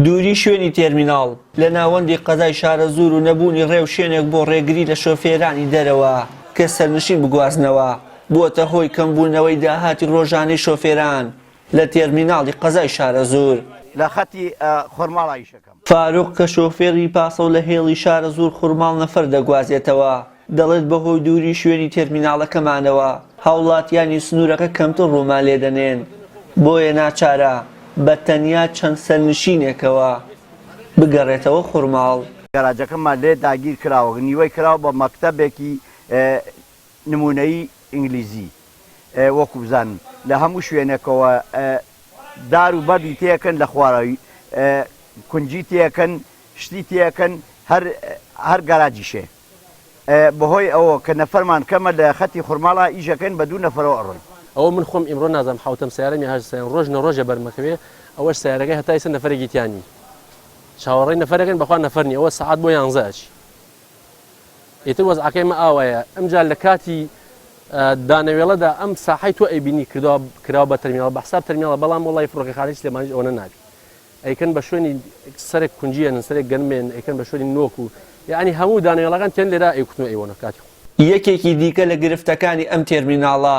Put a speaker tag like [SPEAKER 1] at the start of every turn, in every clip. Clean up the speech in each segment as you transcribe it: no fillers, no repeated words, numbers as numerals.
[SPEAKER 1] دووری شوێنی تێرمیناڵ لە ناوەندی قەزای شارەزوور و نەبوونی ڕێوشوێنێک بۆ ڕێگری لە شۆفێرانی دەرەوە کە سەرنشین بگوازنەوە، بووەتە هۆی کەمبوونەوەی داهاتی ڕۆژانەی شۆفێران لە تێرمیناڵی قەزای شارەزوور.
[SPEAKER 2] لە خەتی خورماڵا ئیشەکەم.
[SPEAKER 1] فاروق کە شۆفێری پاسە و لە هێڵی شارەزوور خورماڵ نەفەر دەگوازێتەوە، دەڵێت بەهۆی دووری شوێنی تێرمیناڵەکەمانەوە هاوڵاتیانی سنوورەکە کەمتر ڕوومان لێدەنێن، بۆیە ناچارە بە تەنیا چەند سەرنشینێکەوە بگەڕێتەوە خورماڵ.
[SPEAKER 2] گەراجەکەمان لێ داگیر کراوە، نیوەی کراوە بە مەکتەبێکی نموونەیی ئینگلیزی، وەکو بزانن لە هەموو شوێنێکەوە دار و بەردی تێکەن لە خوارەوەی کونجی تێکەن شتی تێکەن هەر هەر گەراجیشێ بەهۆی ئەوە کە نەفەرمان کەمە لە خەتی خورماڵا ئیشەکەین بە دوو نەفەرەوە ئەڕۆین.
[SPEAKER 3] ئەوە من خۆم ئیمڕۆ نازانم حەوتەم سەیارەم یا هەشت سەیارەم ڕۆژ نە ڕۆژێ بەرمەکەوێ ئەوەش سەیارەکەی هەتا ئیستا نەفەرێکی تیا نی چاوەڕێی نەفەرێکن بەخوا نەفەر نی ئەوە سەعات بۆ یانزە ئەچی ئیتر وەزعەکەی مە ئاوایە ئەمجا لە کاتی دانەوێڵەدا ئەم ساحەی تۆ ئەیبینی کردوە کراوە بە تەرمیناڵ بە حساب تەرمیناڵە بەڵام وەڵی فڕۆکەخانەی سلێمانیش ئەوەنە نابی ئەیکەن بە شوێنی سەرێک کونجیەنن سەرێک گەنمێن ئەیکەن بە شوێنی نۆک و یعنی هەموو دانەوێڵەکان تێن لێرە ئەیکوتن و ئەیوەنە کاتی خۆ.
[SPEAKER 1] یەکێکی دیکە لە گرفتەکانی ئەم تێرمیناڵە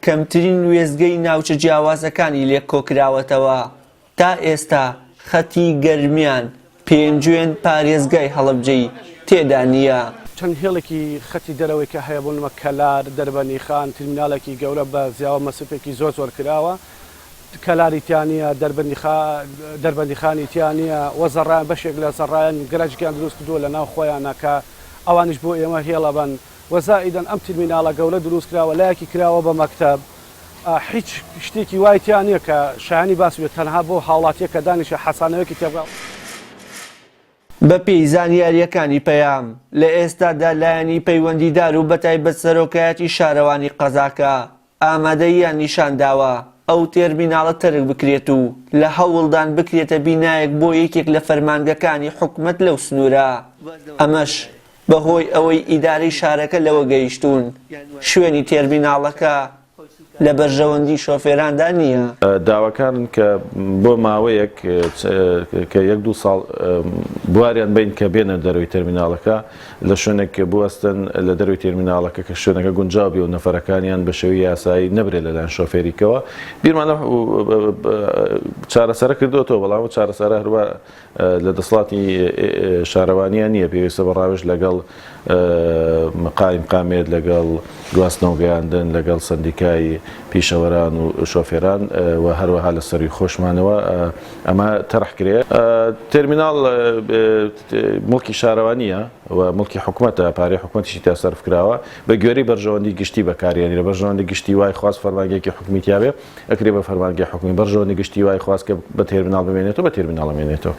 [SPEAKER 1] کەمترین وێستگەی ناوچە جیاوازەکانی لێک کۆکراوەتەوە، تا ئێستا خەتی گەرمیان، پێنجوێن، پارێزگای هەڵەبجەی تێدا نییە.
[SPEAKER 4] چەند هێڵێکی خەتی دەرەوەی کە هەیە بۆ نمە کەلار، دەربەنیخان، ترمیناڵێکی گەورە بە زیاوە مەسرفێکی زۆر زۆر کراوە، کەلاری تیا نییە، دەربەندیخانی تیا نییە و زەڕایەن بەشێک لە زەڕایەن گەراجێکیان دروست کردووە لە ناو خۆیانە کە ئەوانیش بۆ ئێمە هێڵ ئەبەن و زائیدەن ئەم ترمیناڵە گەورە دروست کراوە لایەکی کراوە بە مەکتەب هیچ شتێکی وای تیا نییە کە شایانی باس بێت تەنها بۆ هاوڵاتییەک کە دانیشێ حەسانەوەیەکی تیا بکا.
[SPEAKER 1] بەپێی زانیارییەکانی پەیام، لە ئێستادا لایەنی پەیوەندیدار و بەتایبەت سەرۆکایەتی شارەوانی قەزاکە ئامادەییان نیشانداوە ئەو تێرمیناڵە تەرک بکرێت و لە هەوڵدان بکرێتە بینایەک بۆ یەکێک لە فەرمانگەکانی حکومەت لەو سنوورە، ئەمەش بەهۆی ئەوەی ئیدارەی شارەکە لەوە گەیشتوون شوێنی تێرمیناڵەکە لە بەرژەوەندی شۆفێراندا نییە.
[SPEAKER 5] داواکارن کە بۆ ماوەیەک کە یەک دوو ساڵ بواریان بین کە بێنە دەرەوەی تەرمیناڵەکە لە شوێنێک بوەستن لە دەرەوەی تێرمیناڵەکە کە شوێنەکە گونجاو بێ و نەفەرەکانیان بە شێوەی یاسایی نەبرێت لەلایەن شۆفێریکەوە بیرمان لەو چارەسەرە کردووەتەوە بەڵام ئەو چارەسەرە هەروا لە دەسەڵاتی شارەوانیان نییە پێویستە بە ڕاوێژ لەگەڵ قایمقامێت لەگەڵ گواستنەوە گەیاندن لەگەڵ سەندیکای پیشەوەران و شۆفێران و هەروەها لە سەروی خۆشمانەوە ئەمە تەرح کرێ. تێرمیناڵ موڵکی شارەوانییە و موڵکی حکومەتە، پارەی حکومەتیشی تیا سەرف کراوە، بە گوێرەی بەرژەوەندی گشتی بەکاریێنرێ، بەرژەوەندی گشتی وای خواست فەرمانگەیەکی حکومی تیا بێ، ئەکرێ بە فەرمانگەی حکومی، بەرژەوەندی گشتی وای خواست کە بە تێرمیناڵ بمێنێتەوە، بە تێرمیناڵ ئەمێنێتەوە.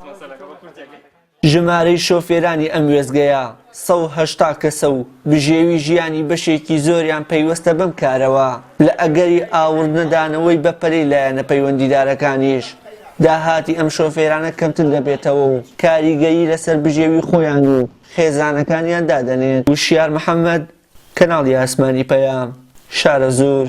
[SPEAKER 1] ژمارەی شۆفێرانی ئەم وێستگەیە 180 کەسە و بژێوی ژیانی بەشێکی زۆریان پەیوەستە بەم کارەوە، لە ئەگەری ئاوڕنەدانەوەی بەپەلەی لایەنە پەیوەندیدارەکانیش داهاتی ئەم شۆفێرانە کەمتر دەبێتەوە و کاریگەری لەسەر بژێوی خۆیان و خێزانەکانیان دادەنێت. وشیار محەمەد، کەناڵی ئاسمانی پەیام، شارەزوور.